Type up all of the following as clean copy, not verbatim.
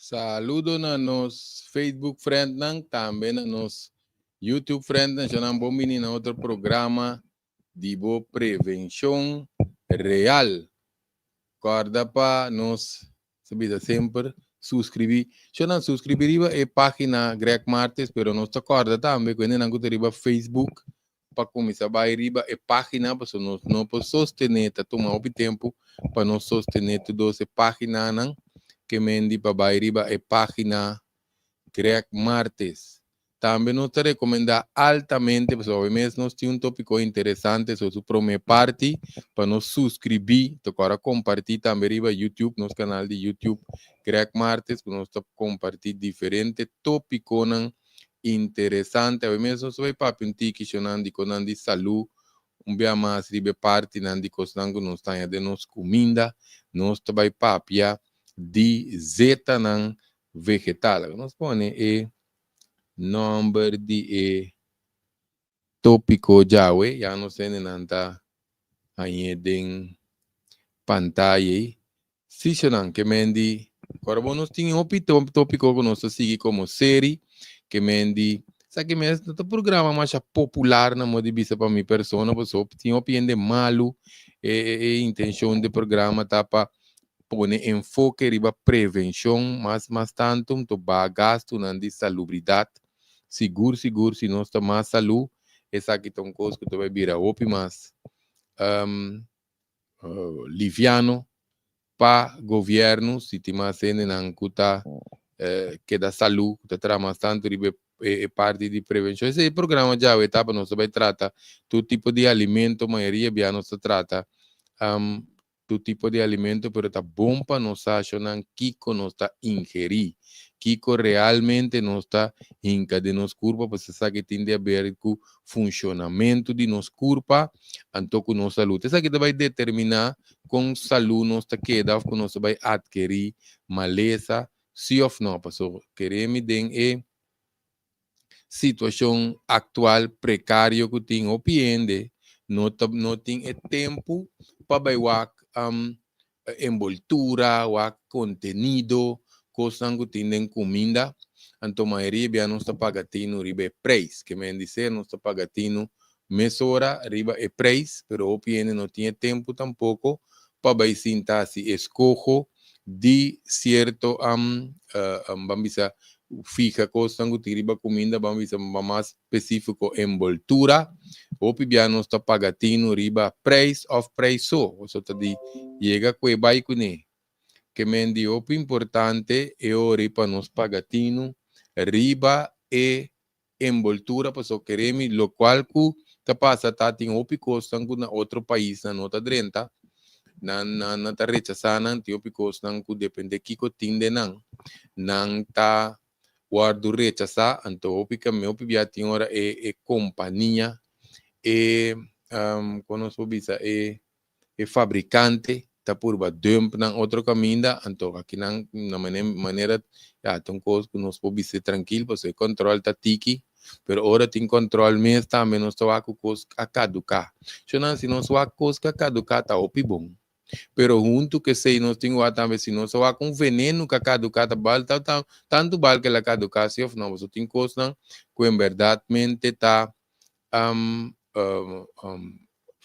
Saludo na nos Facebook friendnan, tambe na nos YouTube friendnan. Shonan, bon bini na otro programa di bo Prevenshon Real. Korda pa nos sabida semper suskribí. Shonan, suskribí riba e página Greg Martes, pero nos ta korda tambe ku hendenan ku ta riba Facebook pa kuminsá bai riba e página, pasobra nos no por sostené, ta tuma hopi tempu pa nos sostené tur dos e páginanan ke mendi pa bai riba e página Greg Martes. Tambe nos ta rekomendá altamente, pasobra awe mes nos tin un tópiko interesante so su promé parti, pa nos suskribí, ta kòrda kompartí tambe riba YouTube, nos kanal di YouTube Greg Martes, ku nos ta kompartí diferente tópikonan interesante. Awe mes nos ta bai papia un tiki shonnan di kosnan di salú, un bia mas riba e partinan di kosnan ku nos ta haña den nos kuminda. Nos ta bai papia di zetanan vegetal. Awe nos pone e nòmber di e tópiko djawe, ya nos hendenan ta hañ'é den pantaya ei. Sí, shonan, ke men di, ora bo nos tin hopi tópiko ku nos ta sigui komo seri, ke men di, esaki mes no ta programa masha popular na modo di bisa pa mi persona, pasobra tin hopi hende malu, e intenshon di programa ta pa pone enfoke riba prevenshon mas mas tantu, nto baha gastunan di salubridat, sigur sigur si nos ta mas salú, esaki ta un kos ku ta bai bira hopi mas liviano pa gobièrnu si tin mas hendenan ku ta keda salú, ku ta traha mas tantu riba e parti di prevenshon. Esei e programa djawe ta pa nos ta bai trata tur tipo di alimento, mayoria bia nos ta trata tur tipo di alimento, pero ta bon pa nos sa shonnan kiko nos ta ingerí, kiko realmente nos ta hinka den nos kurpa, pasobra esaki tin di haber ku funshonamentu di nos kurpa anto ku nos salú. Esaki ta bai determiná kon salú nos ta keda òf ku nos ta bai atkerí malesa, sí òf no. Pasobra kere mi den e situashon aktual prekario ku tin hopi hende no ta no tin e tempu pa bai wak enboltura, wak kontenido, kosnan ku tin den kuminda. Anto mayoria bia nos ta paga tinu riba e preis. Ke men di ser nos ta paga tinu mesora riba e preis, pero hopi hende no tin e tempu tampoko pa bai sinta hasi eskoho di sierto ban bisa fija kosnan ku tin riba kuminda, ban bisa mas spesífiko enboltura. Hopi bia nos ta paga tinu riba preis òf preis so, so ta di yega ku e bai kuné. Ke men di hopi importante e ora pa nos paga tinu riba e enboltura, pasobra keremi lokual ku ta pasa ta tin hopi kosnan ku na otro paisnan no ta drenta, nan nan ta rechasá nan, tin hopi kosnan ku depende kiko tin den nan, nan ta wòrdu rechasá. Anto hopi kami hopi bia tin ora e kompania, e kon nos por bisa, e fabrikante ta purba dump nan otro kaminda. Anto akinan na manera ya ta un kos ku nos por bisa trankil, pasobra e kòntròl ta tiki, pero ora tin kòntròl mes tambe nos ta wak ku kos a kaduká. Shonnan, si nos wak kos ku a kaduká ta hopi bon, pero huntu ku esei nos tin wak tambe si nos a wak un venenu ku a kaduká, ta bal ta tantu bal ku el a kaduká si òf no, pasobra tin kosnan ku enbèrdatmente ta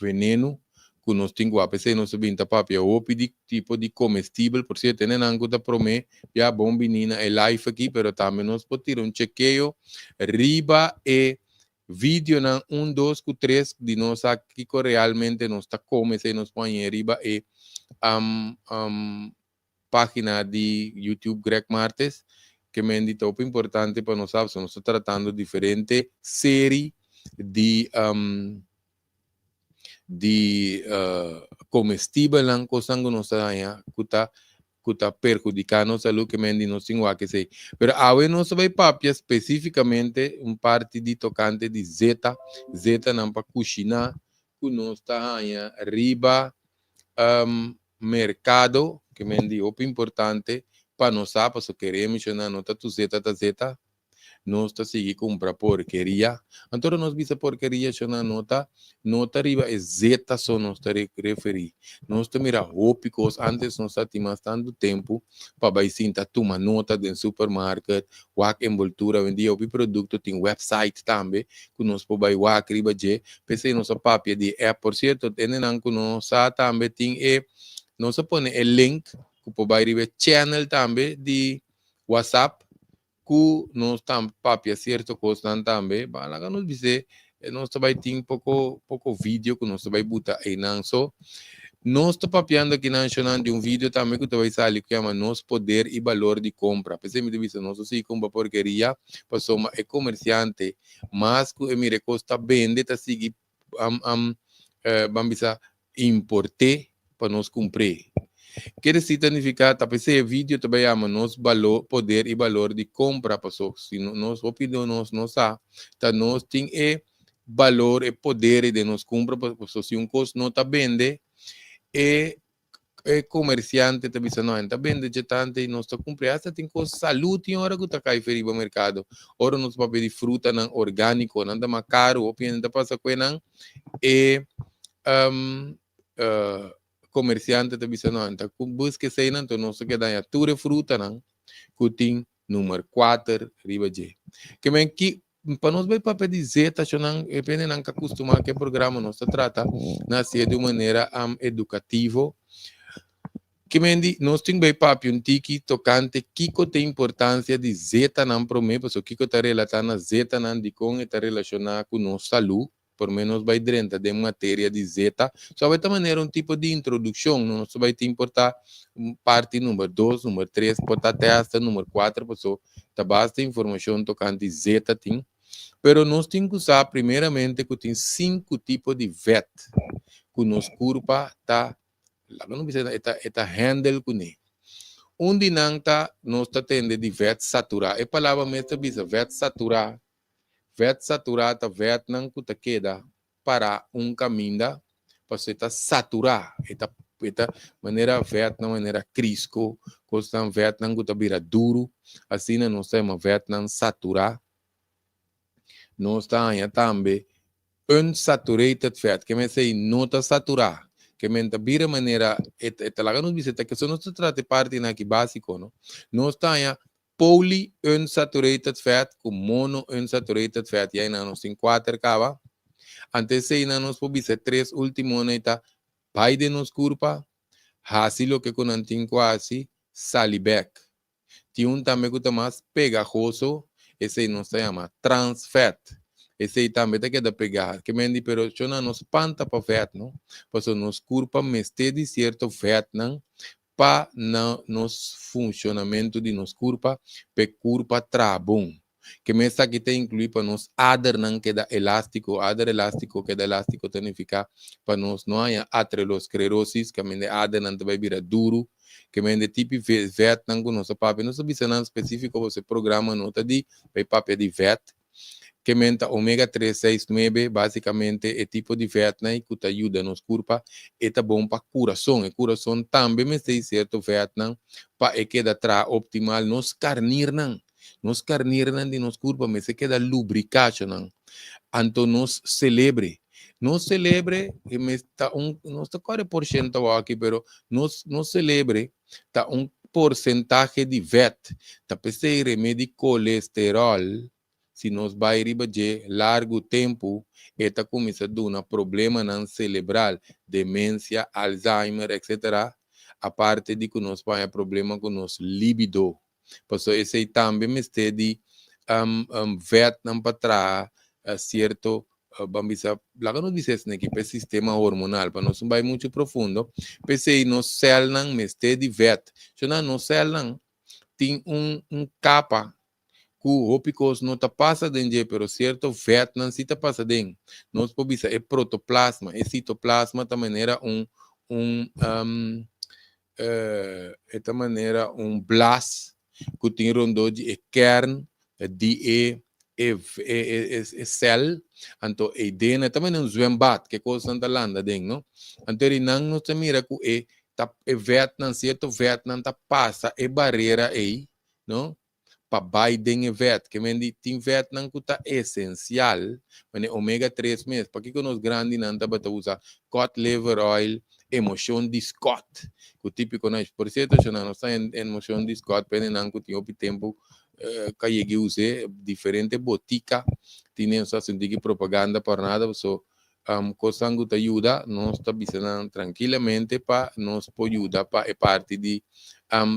veneno ku nos tin ku apesei nos ta bin ta papia hopi di tipo di komestibel. Por sierto, hendenan ku ta promé ya, bon bini na e live aki, pero tambe nos por tira un chekeo riba e videonan un, dos ku tres di nos sa kiko realmente nos ta kome. Esei nos por haña riba e página di YouTube Greg Martes, ke men di ta hopi importante pa nos sa, pasobra nos ta tratando diferente seri di komestibelnan, kosnan ku nos ta haña ku ta perhudiká nos salú, ke men di nos tin wak esei. Pero awe nos ta bai papia spesífikamente un parti di tokante di zeta, zetanan pa kushiná ku nos ta haña riba merkado, ke men di hopi importante pa nos sa, pasobra kere menshoná no ta tur zeta ta zeta. Nos ta sigui kumpra porkeria. Anto ora nos bisa porkeria shona no ta no ta riba e zeta so nos ta referí. Nos ta mira hopi kos. Antes nos ta tin mas tantu tempu pa bai sinta tuma nota den supermarket, wak enboltura. Awendia hopi produkto tin website tambe ku nos por bai wak riba dje. P'esei nos a papia di e app. Por sierto, hendenan ku no sa tambe tin e nos a pone e link ku por bai riba e channel tambe di WhatsApp ku nos ta papia sierto kosnan tambe, ba laga nos bis'é nos ta bai tin poko poko video ku nos ta bai buta einan. So, nos ta papiando akinan shonnan di un video tambe ku ta bai sali ku yama Nos Poder i Balor di Kompra. P'esei mi ta bisa nos a sigui kumpra porkeria pasobra e komersiante mas ku e mira e kos ta bende ta sigui ban bisa import'é pa nos kumpr'é. Ke desi ta nifiká ta p'esei e video ta bai yama nos balor, poder i balor di kompra paso si nos hopi di nos no sa ta nos tin e balor, e poder den nos kumpra paso si un kos no ta bende e e komersiante ta bisa no, en ta bende dje tante i nos ta kumpra i hasta tin kos salú tin ora ku ta kai fe riba merkado. Ora nos papia di frutanan orgániko, nan ta mas karu, hopi hende ta pasa ku enan, e komersiante ta bisa no, en ta buska eseinan, enton nos ta keda haña tur e frutanan ku tin Numer kuater riba dje. Ke men ki pa nos bai papia di zeta shonnan e pendenan ka kustumá ke programa nos ta trata na hasié di un manera edukativo. Ke men di nos tin bai papia un tiki tokante kiko ta importansia di zetanan promé pasobra kiko ta relatá na zetanan dikon e ta relashoná ku nos salú. Por menos bai drenta den materia di zeta. So awor ta manera un tipo di introdukshon, no nos ta bai tin por ta parti number dos, number tres, por ta te hasta number kuater paso ta basta informashon tokante zeta tin. Pero nos tin ku sa primeramente ku tin sinku tipo di vèt ku nos kurpa ta, laga nos bisa e ta e ta handle kuné. Un di nan ta nos ta tende di vèt saturá. E palabra mes ta bisa vèt saturá. Vèt saturá ta vètnan ku ta keda pará un kaminda pasobra e ta saturá, e ta e ta manera vètnan manera krisko, kosnan vètnan ku ta bira duru, asina nos ta yama vètnan saturá. Nos ta haña tambe unsaturated fat, ke men esei no ta saturá, ke men ta bira manera e ta laga nos bisa ta ke so nos ta trata e partinan aki básiko no. Nos ta haña Polyunsaturated fat ku monounsaturated fat, ya einan nos tin kuater kaba. Ante eseinan nos por bisa e tres ultimonan ei ta bai den nos kurpa, hasi loke ku nan tin ku hasi, sali bek. Tin un tambe ku ta mas pegahoso, esei nos ta yama trans fat. Esei tambe ta keda pegá. Ke men di pero shona no spanta pa vèt no, pasobra nos kurpa mester di sierto vètnan pa na nos funshonamentu di nos kurpa, p'e kurpa traha bon. Ke mes aki ta inkluí pa nos adernan keda elástiko. Ader elástiko, keda elástiko ta nifiká pa nos no haña aterosclerosis, kaminda e adernan ta bai bira duru. Ke men de tipi vètnan ku nos ta papia, nos ta bisa nan spesífiko pasobra e programa no ta di bai papia di vèt. Ke men ta omega tres, seis, nuebe, basikamente e tipo di vètnan ku ta yuda nos kurpa, e ta bon pa kurason. E kurason tambe mester di sierto vètnan pa e keda traha optimal. Nos karnirnan, nos karnirnan di nos kurpa mester keda lubriká nan. Anto nos selebre, nos selebre e mes ta un, nos ta kòrda e porshento awor aki, pero nos nos selebre ta un porsentahe di vèt. Ta p'esei remedi kolesteròl, si nos bai riba dje largu tempu, e ta kuminsá duna problemanan selebral, demensia, Alzheimer, etc. Aparte di ku nos por haña problema ku nos libido. Pasobra esei tambe mester di vètnan pa traha sierto ban bisa, laga nos bisa esaki pa e sistema hormonal, pa nos no bai muchu profundo. P'esei nos sèlnan mester di vèt. Shona nos sèlnan tin un un kapa ku hopi kos no ta pasa den dje, pero sierto vètnan si ta pasa den. Nos por bisa e protoplasma, e sitoplasma ta manera un un e ta manera un blas ku tin rondó di e kern di e e e e sèl, anto eiden e ta manera un zwembad ke kosnan ta landa den no. Anto rinan nos ta mira ku e ta e vètnan sierto vètnan ta pasa e barera ei no. pa bai den e vèt. Ke men di tin vètnan ku ta esensial, manera omega 3 mes. Pakiko nos grandinan tabata usa cod liver oil, emoshon di Scott, ku típiko nan. Por sierto, shona, nos ta emoshon di Scott p'e nan ku tin hopi tempu ka yega us'é, diferente botika tin nos a sinti ki propaganda por nada, paso kosnan ku ta yuda, nos ta bisa nan trankilamente pa nos por yuda pa e parti di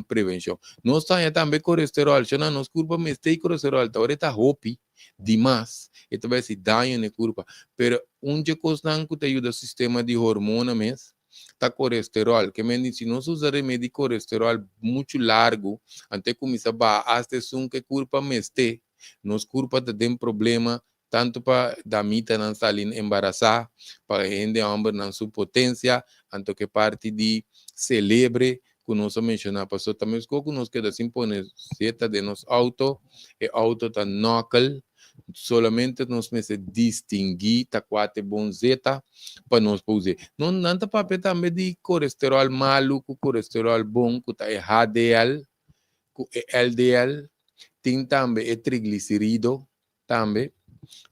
prevenshon. Nos ta haña tambe kolesteròl, shona, nos kurpa mester e kolesteròl, ta ora e ta hopi dimas, e ta bai hasi daño na e kurpa. Pero un dje kosnan ku ta yuda sistema di hormona mes ta kolesteròl. Ke men di si nos usa remedi kolesteròl muchu largu, anto e kuminsá baha asta esun ku e kurpa mester, nos kurpa ta den problema tantu pa damitanan sali embarasá, pa hende hòmbernan su potensia, anto ku e parti di selebre ku nos a menshoná. Pasobra ta meskos ku nos keda sin pone zeta den nos outo, e outo ta nòkel, solamente nos mester distinguí ta kua ta e bon zeta pa nos por us'é. Nan ta papia tambe di kolesteròl malu ku kolesteròl bon, ku ta e HDL ku e LDL, tin tambe e trigliserido tambe.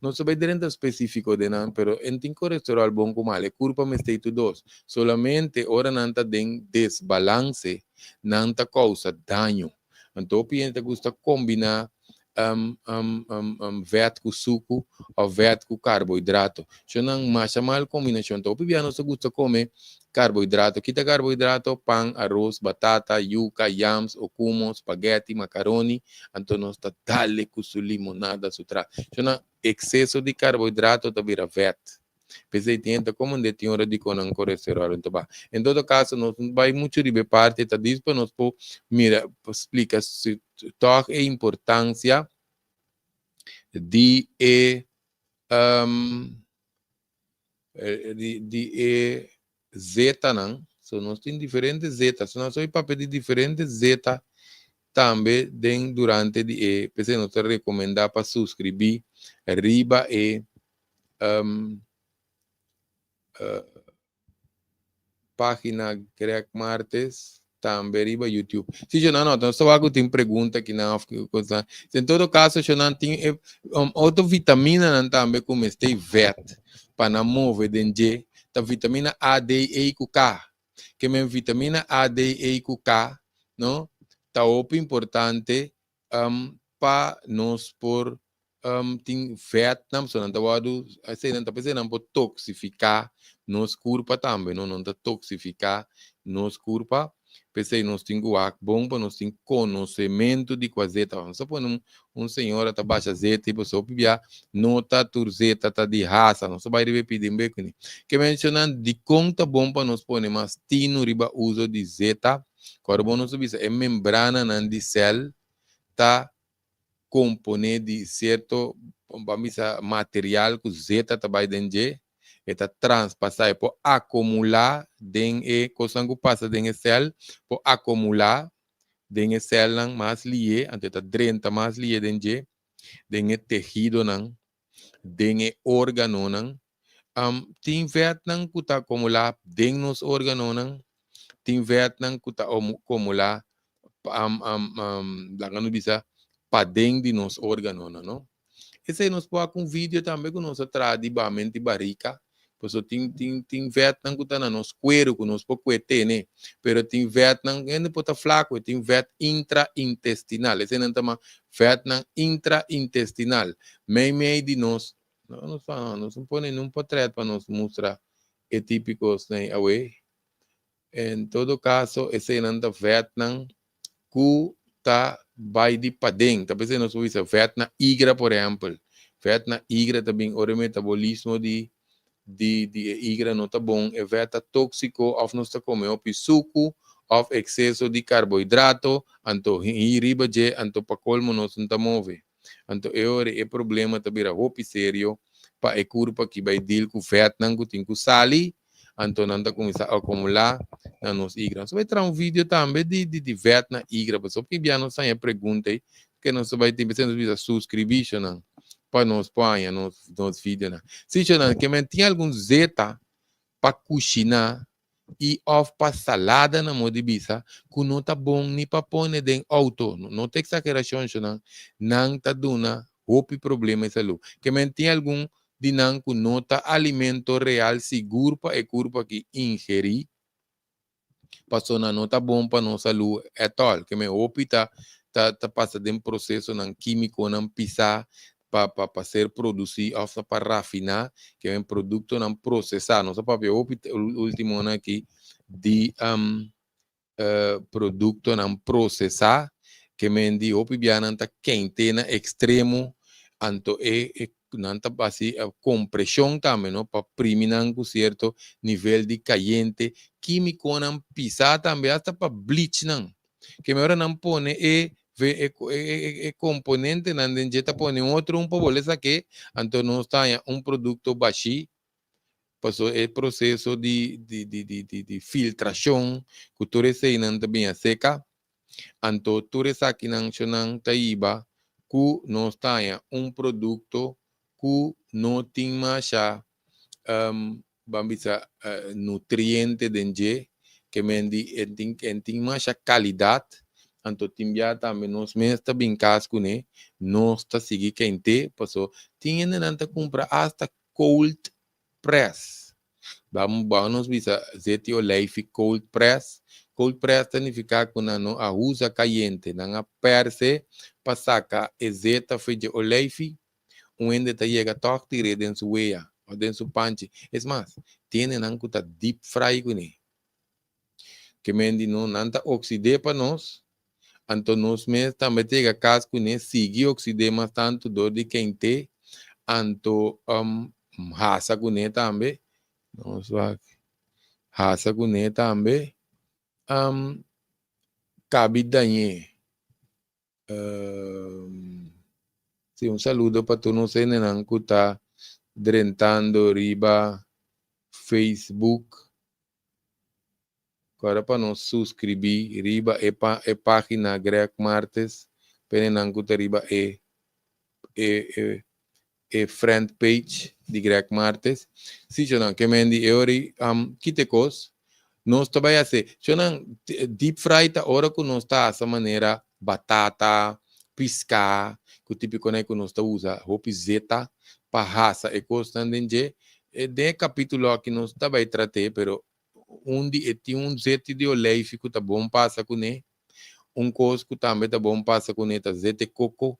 No ta bai drenta spesífiko den nan, pero en tin kolesteròl bon ku mal. E kurpa mester tur dos. Solamente ora nan ta den desbalanse, nan ta kousa daño. Anto hopi hende ta gusta kombiná vèt ku suku òf vèt ku karbohidrato. Shon nan masha mal kombinashon. Ta hopi bia nos ta gusta kome karbohidrato. Kita karbohidrato? Pan, aros, batata, yuka, yams, okumo, spagèti, makaroni. Anto nos ta dale ku su limonada su tras. Shon nan ekseso di karbohidrato ta bira vèt. P'esei tin hende ta komand'é tin ora di kon nan kolesteròl ta baha. En todo kaso nos no bai muchu riba e parti, ta dis pa nos por mira, pa splika si tòg e importansia di e di e zetanan. So nos tin diferente zeta. So nos a papia di diferente zeta tambe den durante di e, p'esei nos ta rekomendá pa suskribí riba e página Greg Martes tambe riba YouTube. Si yo no, no estaba ku tin pregunta ki nan of cosa. En todo caso, yo nan tin e otro vitamina nan tambe ku mester vet pa nan move den dje, ta vitamina A, D, E ku K. Ke men vitamina A, D, E ku K, no, ta hopi importante pa nos por tin vetnan, pasobra nan ta wòrdu, esei nan ta p'esei nan por toksifiká nos kurpa tambe, no, nan ta toksifiká nos kurpa, p'esei nos tin ku wak bon pa nos tin konosementu di kua zeta. Nos ta pone un un señora ta basha zeta i pasobra hopi bia no ta tur zeta ta di hasa, nos ta bai riba e pidi un bek. Ke menshoná dikon ta bon pa nos pone mas tinu riba uso di zeta? Kòrda bon nos a bisa e membrananan di sèl ta komponé di sierto, ban bisa, material ku zeta ta bai den dje, e ta traspasá, e por akumulá den e kosnan ku pasa den e sèl, por akumulá den e sèlnan mas lié, anto e ta drenta mas lié den dje, den e tehidonan, den e órganonan. Tin vètnan ku ta akumulá den nos órganonan, tin vètnan ku ta akumulá, laga nos bisa, paden di nos órganonan, no. Esei nos por wak un video tambe ku nos a traha di bamenti barika, pasobra tin tin tin vètnan ku ta na nos kueru ku nos por kue tene, pero tin vètnan, hende por ta flaku, e tin vèt intraintestinal, esei nan ta yama vètnan intraintestinal, meimei di nos, no nos no nos no pone niun potrèt pa nos mustra e típiko esei awe, en todo kaso eseinan ta vètnan ku ta bai di paden, ta p'esei nos por bisa vèt na igra por ehèmpel, vèt na igra ta bin ora e metabolismo di di di e igra no ta bon, e vèt ta tóksiko òf nos ta kome hopi suku òf ekseso di karbohidrato, anto hi riba dje anto pa kolmo nos no ta move. Anto e ora e problema ta bira hopi serio pa e kurpa ki bai deal ku vètnan ku tin ku sali, anto nan ta kuminsá akumulá na nos igra. Nos ta bai traha un video tambe di di di vèt na igra, pasobra hopi bia nos haña pregunta ei ke nos ta bai tin p'esei nos bisa suskribí shonan pa nos por haña nos nos videonan. Sí shonan, ke men tin algun zeta pa kushiná. i òf pa salada na modo di bisa ku no ta bon ni pa pone den outo. No ta eksagerashon shonnan, nan ta duna hopi problema di salú. Ke men tin algun di nan ku no ta alimento real sigur pa e kurpa aki ingerí, paso nan no ta bon pa nos salú at all. Ke men hopi ta ta pasa den prosesonan kímikonan pisá pa ser produsí òf pa rafiná, ke men produktonan prosesá. Nos a papia hopi últimonan aki di produktonan prosesá, ke men di hopi bia nan ta kent'é na ekstremo, anto e nan ta hasi kompreshon tambe no pa primi nan ku sierto nivel di kayente, kímikonan pisá tambe asta pa bleach nan. Ke men ora nan pone e e komponentenan den dje ta pone un otro un pa bolbe sak'é, anto nos ta haña un produkto bashí. Paso e proseso di filtrashon ku tur eseinan ta bin a seka, anto tur esakinan shonnan ta hiba ku nos ta haña un produkto ku no tin masha ban bisa nutriente den dje, ke men di e tin e tin masha kalidat, anto tin bia tambe nos mes ta bin kas kuné, nos ta sigui kent'é, paso tin hendenan ta kumpra asta cold press. Ban nos bisa zeti oleifi cold press. Cold press ta nifiká ku nan no a usa kayente, nan a pèrs'e pa saka e zeta for dje oleifi. Un hende ta yega tòg tir'é den su wea òf den su panchi. Es mas, tin hendenan ku ta deep fry kuné. Ke men di no, nan ta oksid'é pa nos, anto nos mes tambe ta yega kas kuné, sigui oksid'é mas tantu dor di kent'é, anto hasa kuné tambe, nos wak, hasa kuné tambe, kabi dañ'é. Sí, un saludo pa tur nos hendenan ku ta drentando riba Facebook. Kòrda pa nos suskribí riba e pa e página Greg Martes, pa hendenan ku ta riba e e e e friend page di Greg Martes. Sí, shownan, ke men di e ora ei, kite kos nos ta bai hasi. Shownan, deep fry ta ora ku nos ta hasa manera batata, piská, ku típikonan ku nos ta usa hopi zeta pa hasa e kosnan den dje. Den e kapítulo aki nos ta bai trat'é, pero un di e tin un zeti di oleifi ku ta bon pasa kuné. Un kos ku tambe ta bon pasa kuné ta zete koko.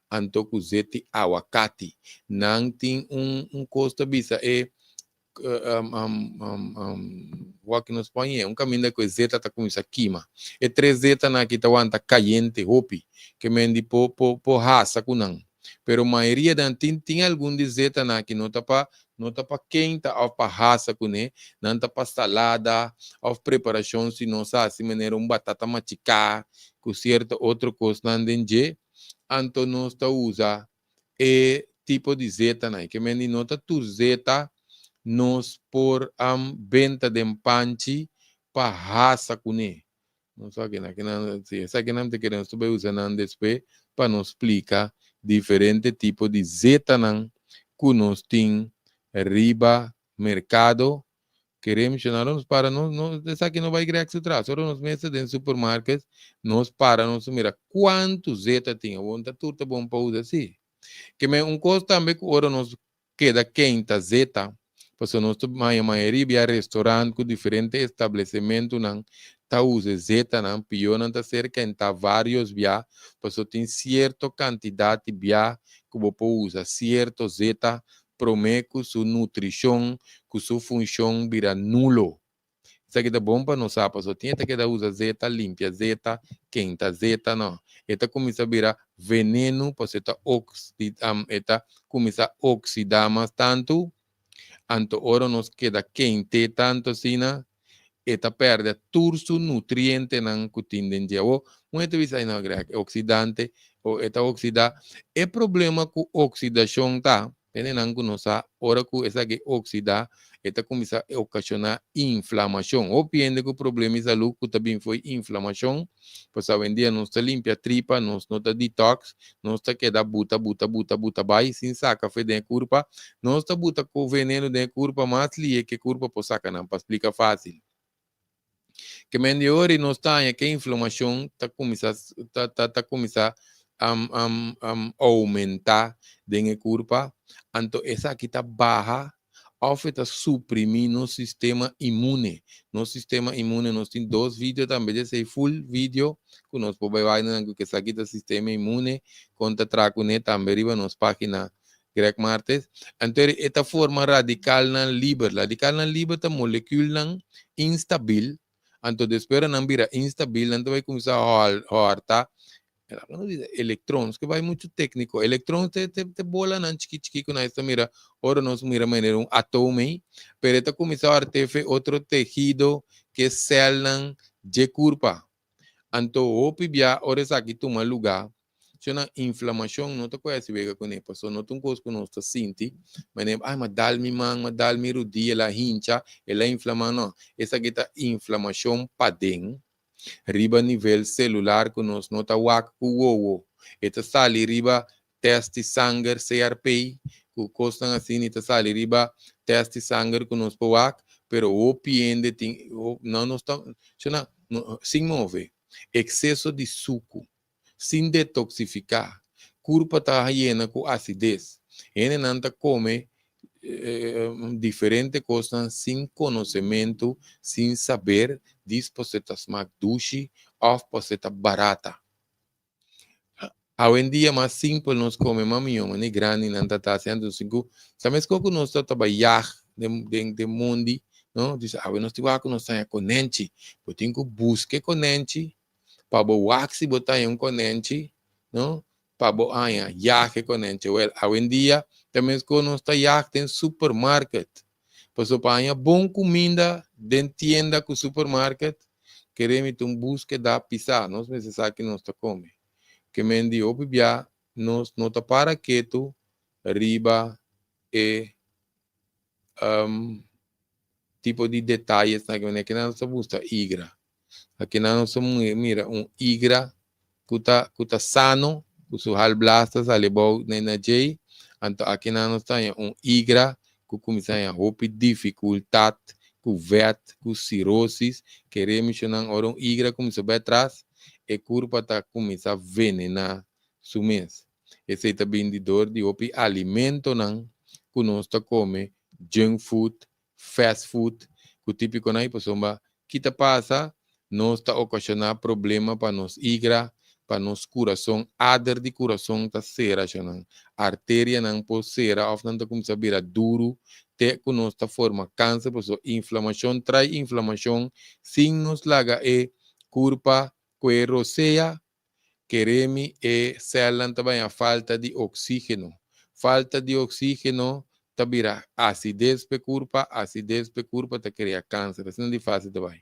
Anto ku zeti awakati. Nan tin un un kos ta bisa e wak nos pon un kaminda ku e zeta ta kuminsá kima. E tres zetanan aki ta wanta kayente hopi, ke men di por por por hasa ku nan. Pero mayoria di nan tin tin algun di zetanan aki no ta pa no ta pa kenta òf pa hasa kuné, nan ta pa salada òf preparashon si nos hasi manera un batata machiká ku sierto otro kosnan den dje. Anto nos ta usa e tipo di zetanan. Ke men di no ta tur zeta nos por benta den panchi pa hasa kuné. Nos wak na kinan, si esakinan ta kere nos ta bai usa nan despues pa nos splika diferente tipo di zetanan ku nos tin riba merkado. Kere menshoná nos para nos no esaki no bai grek su tras. Ora nos mester den supermarket nos para nos mira kuantu zeta tin. Awor ta tur ta bon pa usa si. Ke men un kos tambe ku ora nos keda keinta zeta pasobra nos ta haña mayoria bia restaurant ku diferente establesimentunan ta usa e zetanan pio nan ta ser kentá varios bia pasobra tin sierto kantidat di bia ku bo por usa sierto zeta promé ku su nutrishon, ku su funshon bira nulo. Esaki ta bon pa nos sa, pasobra tin e ta keda usa zeta, limpia zeta, kenta zeta, no. E ta kuminsá bira venenu pasobra e ta e ta kuminsá oksidá mas tantu. Anto ora nos keda kent'é tantu asina, e ta pèrdè tur su nutrientenan ku tin den dje. Awor, un hende ta bisa, ay no, Greg, e oksidante, o e ta oksidá. E problema ku oksidashon ta, hendenan ku no sa, ora ku esaki oksidá, e ta kuminsá okashoná inflamashon. Hopi hende ku problema di salú ku ta bin fo'i inflamashon, pasobra awendia nos ta limpia tripa, nos no ta detox, nos ta keda buta, buta, buta, buta bai sin saka fe den e kurpa. Nos ta buta ku veneno den e kurpa mas lihe ke kurpa por saka nan, pa splika fásil. Ke men di ora nos ta haña ke inflamashon ta kuminsá ta ta ta kuminsá oumentá den e kurpa, anto esaki ta baha òf e ta suprimí nos sistema inmune. Nos sistema inmune, nos tin dos video tambe di esei full video ku nos por bai wak nan ku esaki ta sistema inmune, kon ta traha kuné tambe riba nos página Greg Martes. Anto e ta forma radikalnan liber. Radikalnan liber ta molekülnan instabil. Anto despues ora nan bira instabil nan ta bai kuminsá hòrta electrons, ke bai muchu tékniko. Electrons te te te bolanan chiki chiki ku nos ta mira ora nos mira manera un atoom ei, pero e ta kuminsá hòrta efe otro tehido ke sèlnan dje kurpa. Anto hopi bia ora esaki tuma lugá, Shona inflamashon no ta koe hasi wega kuné, pasobra no ta un kos ku nos ta sinti, manera ay m'a dal mi man, m'a dal mi rudia, el a hincha, el a inflamá, no. Esaki ta inflamashon paden, riba nivel selular ku nos no ta wak ku wowo. E ta sali riba tèst di sanger, CRP, ku kosnan asina, e ta sali riba tèst di sanger ku nos por wak, pero hopi hende tin, no nos ta, shona, sin move, ekseso di suku. Sin detoksifiká, kurpa ta yena ku asides. Hendenan ta kome diferente kosnan sin konosementu, sin saber, dis pasobra ta smak dushi òf pasobra ta barata. Awendia mas simpel nos kome mas mihó, manera grandinan ta ta hasi antes. Ku sa meskos ku nos ta tabata yag den den mondi, no? Dice awe nos tin wak ku nos ta haña konenchi, bo tin ku buska e konenchi pa bo wak si bo ta haña un konenchi, no? Pa bo haña yag e konenchi. Wel, awendia ta meskos nos ta yag den supermarket. Pasobra pa haña bon kuminda den tienda ku supermarket, kere mi ta un búskeda pisá. Nos mester sa ki nos ta kome. Ke men di hopi bia nos no ta para ketu riba e tipo di detayesnan ke nan ta gusta igra. Akinan nos ta mira un igra ku ta ku ta sano, ku su halblas ta sali abou na na djei. Anto akinan nos ta haña un igra ku kuminsá haña hopi difikultat ku vèt, ku sirosis. Kere mishonnan ora un igra kuminsá bai atras, e kurpa ta kuminsá venená su mes. Esei ta bini di dor di hopi alimentonan ku nos ta kome, junk food, fast food ku típikonan i pasobra ki ta pasa nos ta okashoná problema pa nos igra, pa nos kurason, ader di kurason ta sera shonan, arterianan por sera òf nan ta kuminsá bira duru te ku nos ta forma kanser pasobra inflamashon trai inflamashon sin nos laga e kurpa ku e rosea Keremi e sèlnan ta baña falta di oksígeno. Falta di oksígeno ta bira asides p'e kurpa, asides p'e kurpa ta krea kanser. Asina di fásil ta bai.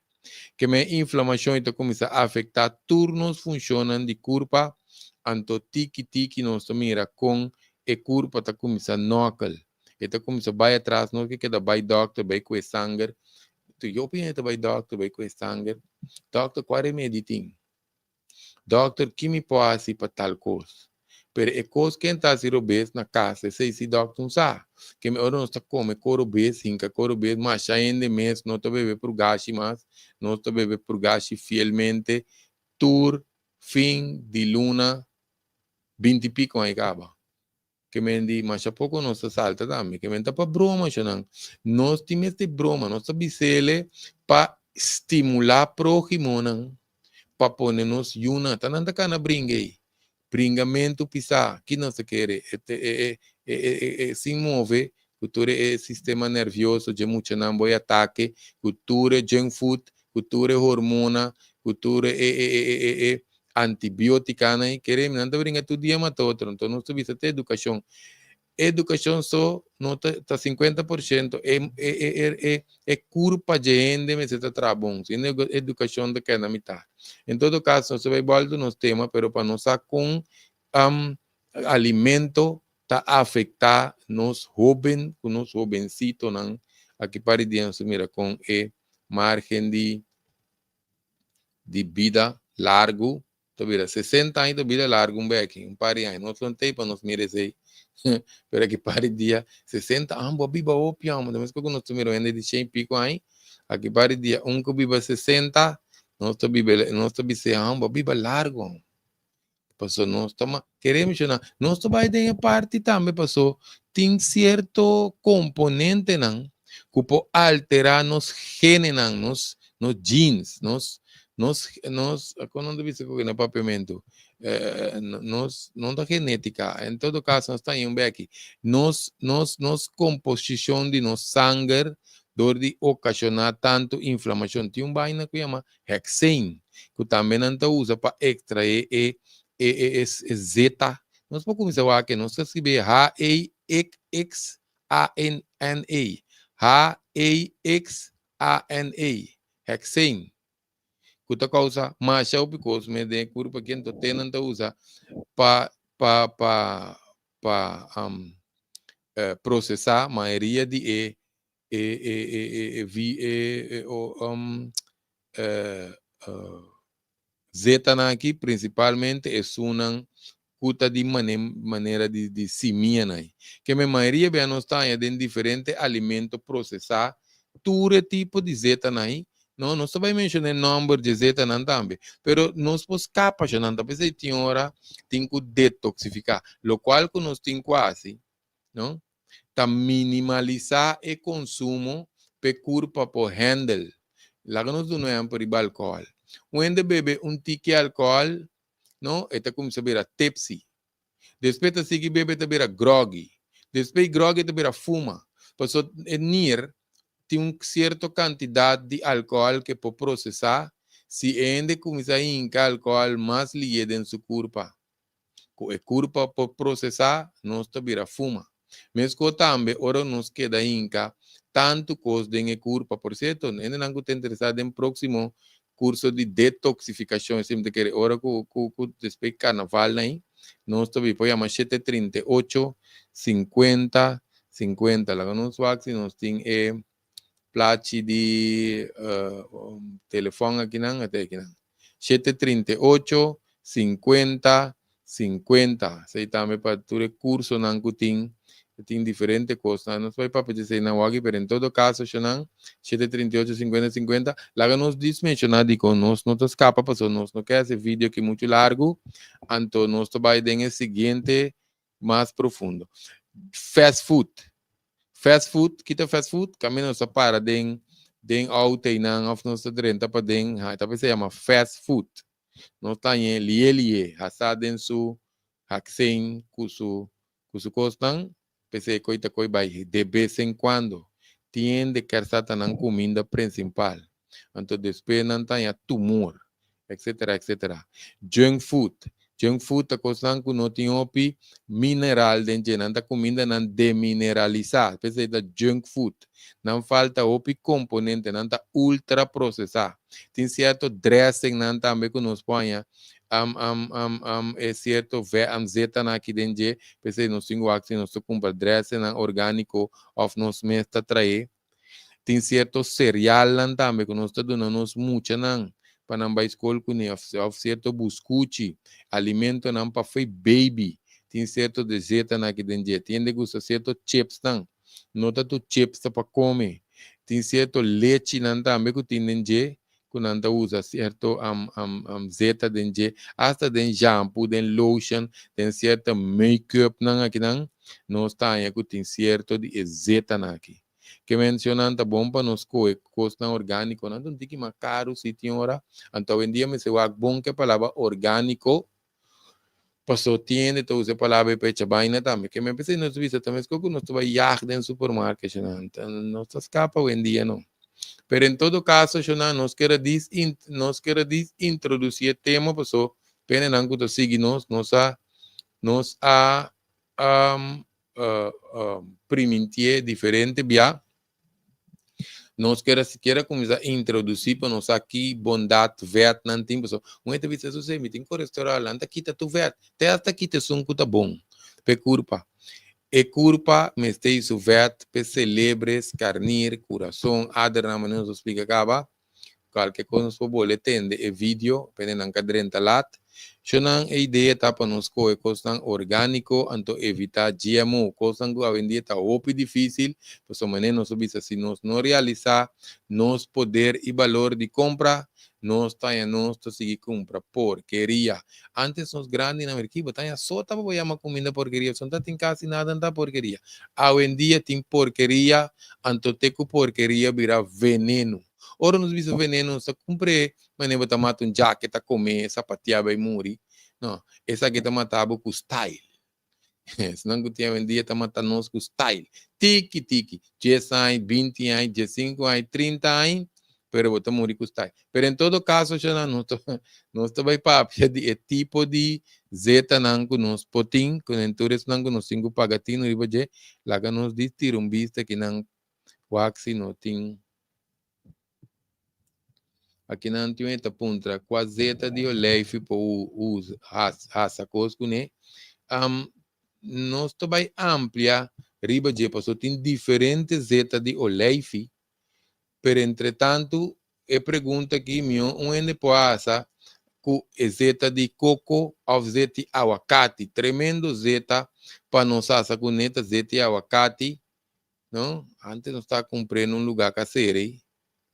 Keme e inflamashon i ta kuminsá afektá tur nos funshonnan di kurpa, anto tiki tiki nos ta mira kon e kurpa ta kuminsá nòkel. E ta kuminsá bai atras, nos ke keda bai dòkter, bai kue sanger. Tur hopi hende ta bai dòkter, bai kue sanger. Dòkter, kua remedi tin? Dokter, ki mi por hasi pa tal kos? Pero e kos ken ta hasi robes na kas, esei si dokter un sa. Keme ora nos ta kome ko robes, hinka ko robes, masha hende mes no ta bebe purgashi mas, nos ta bebe purgashi fielmente tur fin di luna binti piko aña kaba. Ke men di masha poko nos ta salta tambe. Ke men ta pa broma shonan. Nos tin mester broma. Nos ta bisele pa stimulá próhimonan pa pone nos yunan. Ta nan ta kana bringa ei. Bringamentu pisá. Ki nos ta kere? E e e e e e sin move ku tur e sistema nervioso dje muchanan bo e atake ku tur e junk food, ku tur e hormona, ku tur e e e e e antibiotikanan i kere mi nan ta bringa tur dia mata otro enton nos ta bisa ta edukashon edukashon so no ta ta 50% e e e e e kurpa dje hende mester ta traha bon si no edukashon ta keda na mitat en todo kaso nos ta bai bòlta nos tema pero pa nos sa kon alimento ta afektá nos hoben ku nos hobensitonan aki pari dia nos ta mira kon e margen di di bida largu ta bira 60 aña ta bida largu un beki un par di aña nos lo tei pa nos mira esei pero aki par di dia 60 aña bo a biba hopi homber ta meskos ku nos ta mira un hende di shen y piko aña aki par di dia un ku biba 60. Nos ta biba, nos ta bisa, ah, bo biba largo. Paso nos ta kere menshoná, nos ta bai den e parti tambe paso tin sierto komponentenan ku por alterá nos genenan, nos genes, nos, kon nan ta bisa ku na papiamentu? Nos, no ta genétika, en todo kaso nos ta un beki. Nos komposishon di nos sanger dor di okashoná tantu inflamashon. Tin un vaina ku yama hexane, ku tambe nan ta usa pa ekstraé e zeta. Nos por kuminsá wak, nos ta skribi HEXANE, HEXANE, hexane, ku ta kousa masha hopi kos mes den e kurpa aki, anto te nan ta usa pa prosesá mayoria di e e v e, e o, zetanan aki, prinsipalmente esunnan ku ta di manera di simianan. Ke men mayoria bia nos ta haña den diferente alimento prosesá tur e tipo di zetanan ei. No, nos ta bai menshoná e nòmber di zetanan tambe, pero nos por skapa nan ta p'esei tin ora tin ku detoksifiká, lokual ku nos tin ku hasi, no? Ta minimalisá e konsumo p'e kurpa por handle. Laga nos duna un ehèmpel riba alkohòl. Un hende bebe un tiki alkohòl, no, e ta kuminsá bira tipsy. Despues ta sigui bebe, ta bira groggy. Despues groggy ta bira fuma. Pasobra e nier tin un sierto kantidat di alkohòl ku por prosesá. Si e hende kuminsá hinka alkohòl mas lié den su kurpa ku e kurpa por prosesá, nos ta bira fuma. Meskos tambe ora nos keda hinka tantu kos den e kurpa. Por sierto, hendenan ku ta interesá den próksimo kurso di detoksifikashon, semper ta kere ora ku despues karnaval nan, nos ta por yama 738 50 50. Laga nos wak si nos tin e plachi di telefòn akinan, ata akinan. 738 50 50. Esei tambe pa tur e kursonan ku tin diferente kosnan. Nos bai papia di eseinan wak, pero en todo kaso, shonan, 738 50 50. Laga nos dis menshoná dikon nos no ta skapa, pasobra nos no ke hasi video aki muchu largu, anto nos ta bai den e siguiente mas profundo. Fast food. Fast food, kita fast food? Kaminda nos ta para den outo einan òf nos ta drenta paden, ha, ta se yama fast food. Nos ta haña lié lié, hasá den su hexane ku su kosnan, p'esei koi ta koi bai de bes en cuando. Tin hende ke sa ta nan kuminda prinsipal. Anto despues nan ta haña tumor, etc. etc. Junk food. Junk food ta kosnan ku no tin hopi mineral den dje, nan ta kumindanan demineralisá, p'esei ta junk food. Nan falta hopi komponente, nan ta ultra prosesá. Tin sierto dressing nan tambe ku nos por haña e sierto zetanan aki den dje, p'esei nos tin ku wak si nos ta kumpra dressingnan orgániko òf nos mes ta trae. Tin sierto cerealnan tambe ku nos ta duna nos muchanan pa nan bai skol kuné òf sierto buskuchi, alimentonan pa fo'i baby. Tin sierto de zetanan aki den dje. Tin hende gusta sierto chipsnan. No ta tur chips ta pa kome. Tin sierto lechinan tambe ku tin den dje ku nan ta usa sierto zeta den dje. Asta den shampoo, den lotion, den sierto make-upnan akinan, nos ta haña ku tin sierto di e zetanan aki. Ke menshonan ta bon pa nos kohe kosnan orgániko. Nan ta un tiki mas karu si tin ora. Anto awendia mester wak bon ku e palabra orgániko, pasobra tin hende ta usa e palabra ei pa echa baina tambe. Ke men p'esei nos bisa ta meskos ku nos ta bai yag den supermarket, shonan. Nos ta skapa awendia no. Pero en todo kaso, shonan, nos kier a introdusí e tema pasobra p'e hendenan ku ta sigui nos, nos a primintié diferente bia. Nos kier kuminsá introdusí pa nos aki bondat vètnan tin, pasobra un hende ta bisa su mi tin kolesteròl, nan ta kita tur vèt, te hasta kita esun ku ta bon p'e kurpa. E kurpa mester su vèt p'e selebre, skarnir, kurason, adernan, manera nos a splika kaba. Kualke kos nos por bolbe tende e video, p'e hendenan ka drenta lat. Shonan, e idea ta pa nos kohe kosnan orgániko, anto evitá GMO, kosnan ku awendia ta hopi difísil, pasobra manera nos a bisa, si nos no realisá nos poder i balor di kompra, Nos ta haña nos ta sigui kumpra porkeria. Antes nos grandinan mira ki bo ta haña sota pa bo yama kuminda porkeria, pasobra no ta tin kasi nada ta porkeria. Awendia tin porkeria, anto te ku porkeria bira veneno. Ora nos bisa veneno nos ta kumpr'é manera bo ta mata un djake ta kom'é sapatia bai muri. No, esaki ta mata bo ku style. Esnan ku tin awendia ta mata nos ku style. Tiki tiki, dies aña, binti aña, diesinku aña, trinta aña, pero bo ta muri ku style. Pero en todo kaso shana nos ta nos ta bai papia di e tipo di zetanan ku nos por tin, ku den tur esnan ku nos tin ku paga tinu riba dje, laga nos di tira un bista kinan wak si no tin. Akinan tin un e ta puntra kua zeta di oleifi por usa hasa kos kuné. Nos ta bai amplia riba dje pasobra tin diferente zeta di oleifi, pero entretantu e pregunta aki mihó un hende por hasa ku e zeta di koko òf zeta di awakati. Tremendo zeta pa nos hasa kuné ta zeta di awakati. No, antes nos ta cumpr'é na un lugar ca cera ei.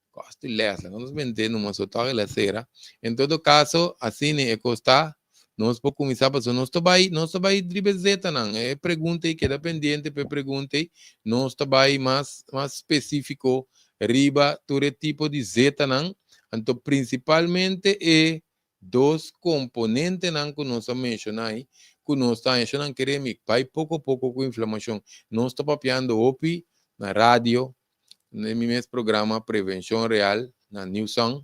Costo y lesa, no nos bendé numa so toch el a cera. En todo caso, asina e cos ta, nos por cuminsa pasobra nos ta bay, nos ta bay riba e zetanan. E pregunta ei keda pendiente pa e pregunta ei. Nos ta bay mas, mas specifico riba tur e tipo di zetanan. Anto principalmente e Dos komponentenan ku nos a menshoná ei ku nos ta haña nan kere mi bai poko poko ku inflamashon. Nos ta papiando hopi na radio, den mi mes programa Prevenshon Real na New Sun.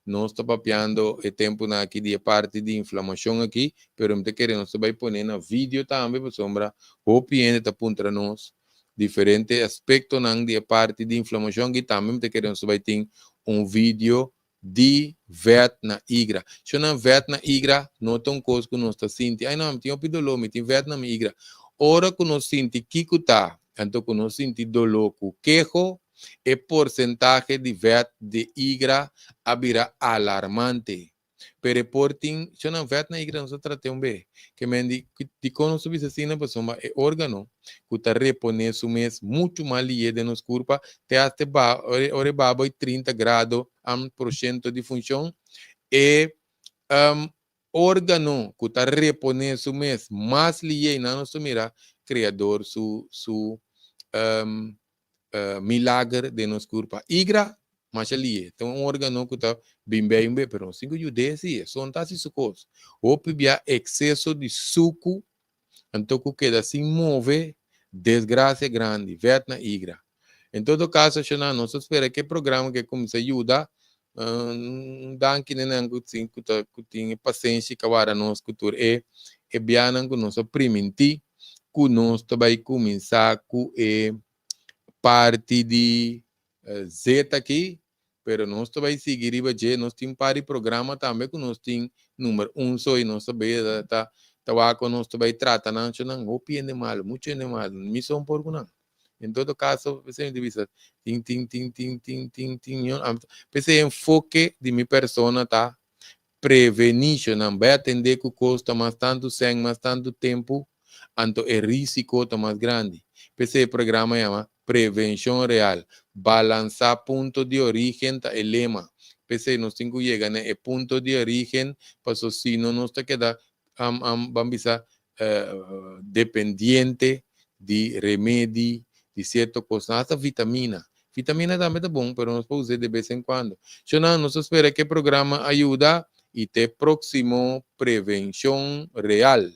Nos ta papiando e tempunan aki di e parti di inflamashon aki, pero mi ta kere nos ta bai pone na video tambe pasobra hopi hende ta puntra nos diferente aspektonan di e parti di inflamashon aki. Tambe mi ta kere nos ta bai tin un video di vèt na igra. Shonnan vèt na igra no ta un kos ku nos ta sinti, Ai no, mi tin hopi doló, mi tin vèt na mi igra. Ora ku nos sinti kiko ta, anto ku nos sinti doló ku keho, e porsentahe di vèt di igra a bira alarmante. Pero e por tin, shonnan vèt na igra nos ta trat'é un be. Ke men di, dikon nos ta bisa asina? Pasobra e órgano ku ta reponé su mes muchu mas lié den nos kurpa, te hasta ba ora e baha bai 30 grado am por shento di funshon, e órgano ku ta reponé su mes mas lié, i nan nos ta mira Kreador su su milager den nos kurpa. Igra masha lié, ta un órgano ku ta bin bei un be, pero nos tin ku yud'é si, esun ta hasi su kos. Hopi bia ekseso di suku Anto ku keda sin move, desgrasia grandi, vèt na igra. En todo kaso, shona, nos ta spera ku e programa ke kuminsá yuda. Un danki na nan ku tin ku ta ku tin e pasenshi ka wara nos ku tur e e bianan ku nos a primintí ku nos ta bai kuminsá ku e parti di zeta aki, pero nos ta bai sigui riba dje. Nos tin un par di programa tambe ku nos tin number un so i nos ta bai ta ta wak ku nos ta bai trata nan sho nan hopi hende malu, muchu hende malu, mi son por ku nan. En todo kaso, p'esei mi ta bisa tin tin tin tin tin tin tin p'esei enfoke di mi persona ta prevení sho nan bai atendé ku kos ta mas tantu sèn, mas tantu tempu, anto e risiko ta mas grandi. P'esei e programa yama Prevenshon Real. Balansá punto di orígen ta e lema. P'esei nos tin ku yega na e punto di orígen, paso si no nos ta keda ban bisa dependiente di remedi, di sierto kosnan, hasta vitamina. Vitamina tambe ta bon, pero nos por us'é de bes en kuando. Shonnan, nos ta spera ku e programa a yuda i te próksimo Prevenshon Real.